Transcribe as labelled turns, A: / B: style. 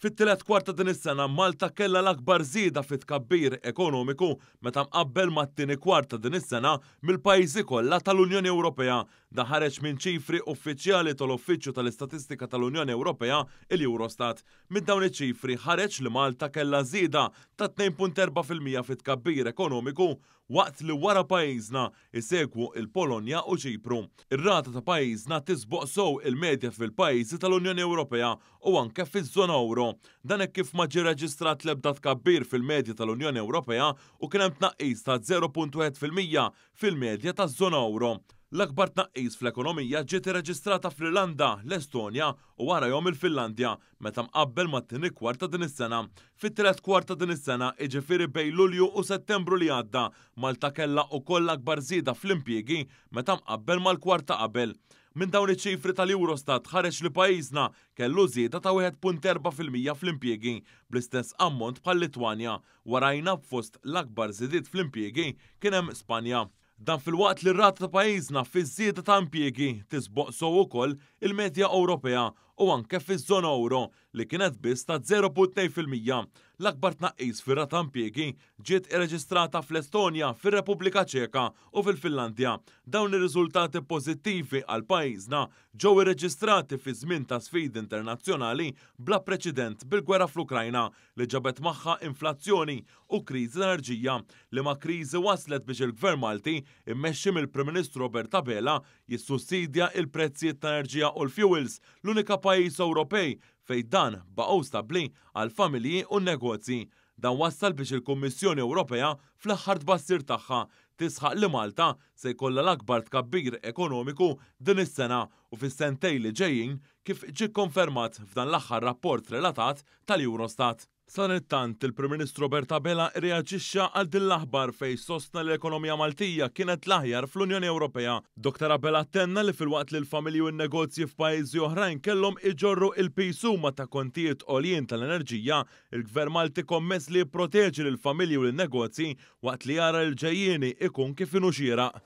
A: Fit-tielet kwart ta' din is-sena Malta kellha l-akbar żieda fit-tkabbir ekonomiku meta mqabbel mat-tieni kwart ta' din is-sena mill-pajjiżi kollha tal-Unjoni Ewropea. Dan ħareġ minn ċifri uffiċjali tal-Uffiċċju tal-Istatistika tal-Unjoni Ewropea, il-Eurostat. Minn dawn iċ-ċifri ħareġ li Malta kellha żieda ta' 2.4% fit-tkabbir ekonomiku waqt li wara pajjiżna jsegwu l-Polonja u Ċipru. Ir-rata ta' pajjiżna tisboq sew il-medja fil-pajjiżi tal-Unjoni Ewropea u anke fiż-żona ewro. Dan hekk kif ma ġie reġistrat l-ebda tkabbir fil-medja tal-Unjoni Ewropea u kien hemm tnaqqis ta' 0.1% fil-medja taż-żona ewro. L-akbar tnaqqis fl-ekonomija ġiet irreġistrata fl-Irlanda, l-Estonja u warajhom il-Finlandja meta mqabbel mat-tieni kwart ta' din is-sena. Fit-tielet kwart ta' din is-sena, jiġifieri bejn Lulju u Settembru li għadda, Malta kellha ukoll l-akbar żieda fl-impjiegi meta mqabbel mal-kwart ta' qabel. Minn dawn iċ-ċifri tal-Eurostat ħareġ li pajjiżna kellu żieda ta' 1.4% fl-impjiegi, bl-istess ammont bħal-Litwanja. Warajna fost l-akbar żidiet fl-impjiegi kien hemm Spanja. Dan filwaqt li r-rata ta' pajjiżna fiż-żieda ta' impjiegi tisboq sew ukoll il-medja Ewropea u anke fiż-żona ewro li kienet biss ta' 0.2%. L-akbar tnaqqis fir-rata impjiegi ġiet irreġistrata fl-Estonja, fir-Repubblika Ċeka u fil-Finlandja. Dawn ir-riżultati pożittivi għal pajjiżna ġew irreġistrati fi żmien ta' sfidi internazzjonali bla preċedent bil-gwerra fl-Ukrajna li ġabet magħha inflazzjoni u kriżi ta' enerġija, liema kriżi wasslet biex il-Gvern Malti, immexxi mill-Prim Ministru Robert Abela, jissussidja il-prezzijiet ta' enerġija u l-fuels, l-unika pajjiż Ewropej fejn dan baqgħu stabbli għall-familji u n-negozji. Dan wassal biex il-Kummissjoni Ewropea fl-aħħar tbassir tagħha tisħaq li Malta se jkollha l-akbar tkabbir ekonomiku din is-sena u fis-sentejn li ġejjin kif ġie kkonfermat f'dan l-aħħar rapport relatat tal-Eurostat. Sadanittant, il-Prim Ministru Robert Abela rreaġixxa għal din l-aħbar fejn sostna li l-ekonomija Maltija kienet l-aħjar fl-Unjoni Ewropea. Dottor Abela tenna li filwaqt li l-familji u n-negozji f'pajjiżi oħrajn kellhom iġorru il-piż huma ta' kontijiet għoljin tal-enerġija, il-Gvern Malti kommess li jipproteġi lill-familji u lin-negozji waqt li jara li l-ġejjieni ikun kif inhu xieraq.